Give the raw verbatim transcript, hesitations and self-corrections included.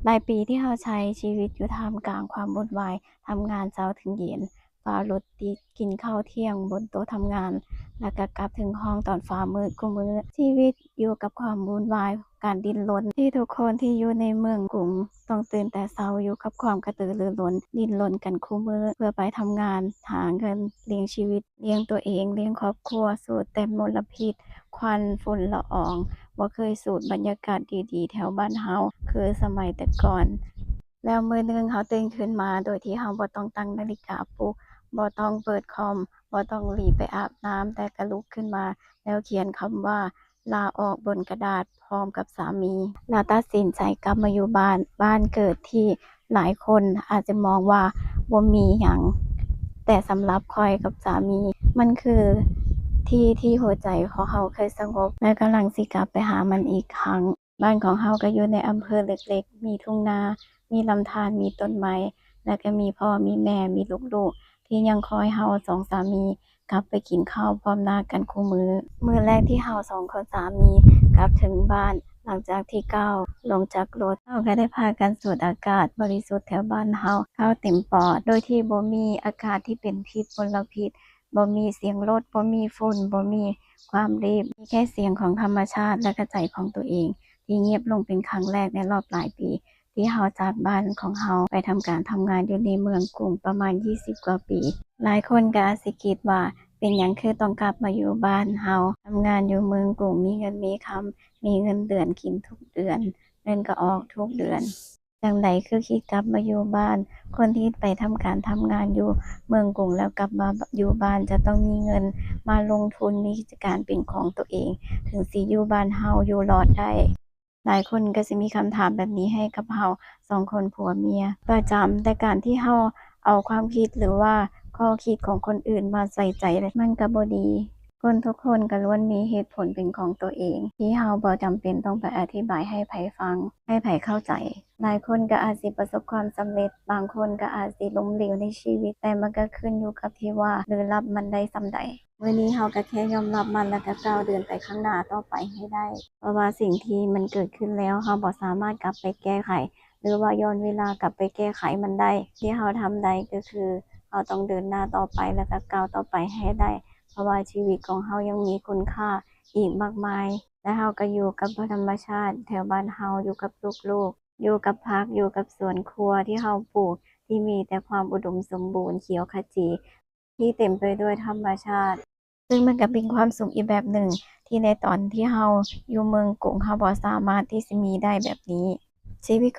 หลายปีที่เฮาใช้ชีวิตอยู่ท่ามกลางความวุ่นวาย ทำงานเช้าถึงเย็น ฝ่ารถติด กินข้าวเที่ยงบนโต๊ะทำงาน แล้วก็กลับถึงห้องตอนฟ้ามืดคู่มื้อ ชีวิตอยู่กับความวุ่นวาย การดิ้นรน ที่ทุกคนที่อยู่ในเมืองกรุงต้องตื่นแต่เช้า อยู่กับความกระตือรือร้น ดิ้นรนกันคู่มื้อ เพื่อไปทำงาน หาเงินเลี้ยงชีวิต เลี้ยงตัวเอง เลี้ยงครอบครัว สูดแต่มลพิษ ควัน ฝุ่นละออง บ่เคยสูดบรรยากาศดีๆ แถวบ้านเฮา คือสมัยแต่ก่อน แล้วมื้อหนึ่งเฮาตื่นขึ้นมาโดยที่เฮาบ่ต้องตั้งนาฬิกาปลุก บ่ต้องเปิดคอม บ่ต้องรีบไปอาบน้ำ แต่ก็ลุกขึ้นมา แล้วเขียนคำว่าลาออกบนกระดาษพร้อมกับสามี แล้วตัดสินใจกลับมาอยู่บ้าน บ้านเกิดที่หลายคนอาจจะมองว่าบ่มีหยัง แต่สำหรับข้อยกับสามี มันคือที่ที่หัวใจของเฮาเคยสงบ และกำลังสิกลับไปหามันอีกครั้ง บ้านของเฮาก็อยู่ในอำเภอเล็กๆ มีทุ่งนา มีลำธาร มีต้นไม้ และก็มีพ่อ มีแม่ มีลูกๆ ที่ยังคอยเฮาสองสามีกลับไปกินข้าวพร้อมหน้ากันคู่มื้อ มื้อแรกที่เฮาสองคนสามีกลับถึงบ้าน หลังจากที่ก้าวลงจากรถ เฮาก็ได้พากันสูดอากาศบริสุทธิ์แถวบ้านเฮาเข้าเต็มปอด โดยที่บ่มีอากาศที่เป็นพิษมลพิษ บ่มีเสียงรถ บ่มีฝุ่น บ่มีความรีบ มีแค่เสียงของธรรมชาติและก็ใจของตัวเอง ที่เงียบลงเป็นครั้งแรกในรอบหลายปี ที่เฮาจากบ้านของเฮาไปทำการทำงานอยู่ในเมืองกรุงประมาณยี่สิบกว่าปี หลายคนก็อาจสิคิดว่าเป็นหยังคือต้องกลับมาอยู่บ้านเฮา ทำงานอยู่เมืองกรุงมีเงินมีคำ มีเงินเดือนกินทุกเดือน เงินก็ออกทุกเดือน จั่งใดคือคิดกลับมาอยู่บ้าน คนที่ไปทำการทำงานอยู่เมืองกรุงแล้วกลับมาอยู่บ้านจะต้องมีเงินมาลงทุน มีกิจการเป็นของตัวเอง ถึงสิอยู่บ้านเฮาอยู่รอดได้ หลายคนก็สิมีคำถามแบบนี้ให้กับเฮาสองคนผัวเมียประจำ แต่การที่เฮาเอาความคิดหรือว่าข้อคิดของคนอื่นมาใส่ใจ มันก็บ่ดี คนทุกคนก็ล้วนมีเหตุผลเป็นของตัวเอง ที่เฮาบ่จำเป็นต้องไปอธิบายให้ไผฟัง ให้ไผเข้าใจ หลายคนก็อาจสิประสบความสำเร็จ บางคนก็อาจสิล้มเหลวในชีวิต แต่มันก็ขึ้นอยู่กับที่ว่าได้รับมันได้ส่ำใด มื้อนี้เฮาก็แค่ยอมรับมัน แล้วก็ก้าวเดินไปข้างหน้าต่อไปให้ได้ เพราะว่าสิ่งที่มันเกิดขึ้นแล้ว เฮาบ่สามารถกลับไปแก้ไข หรือว่าย้อนเวลากลับไปแก้ไขมันได้ ที่เฮาทำได้ก็คือ เฮาต้องเดินหน้าต่อไป แล้วก็ก้าวต่อไปให้ได้ เพราะว่าชีวิตของเฮายังมีคุณค่าอีกมากมาย และเฮาก็อยู่กับธรรมชาติแถวบ้านเฮา อยู่กับลูกๆ อยู่กับผัก อยู่กับสวนครัวที่เฮาปลูก ที่มีแต่ความอุดมสมบูรณ์เขียวขจี ที่เต็มไปด้วยธรรมชาติ ซึ่งมันก็เป็นความสุขอีกแบบหนึ่ง ที่ในตอนที่เฮาอยู่เมืองกรุง เฮาบ่สามารถที่สิมีได้แบบนี้ ชีวิต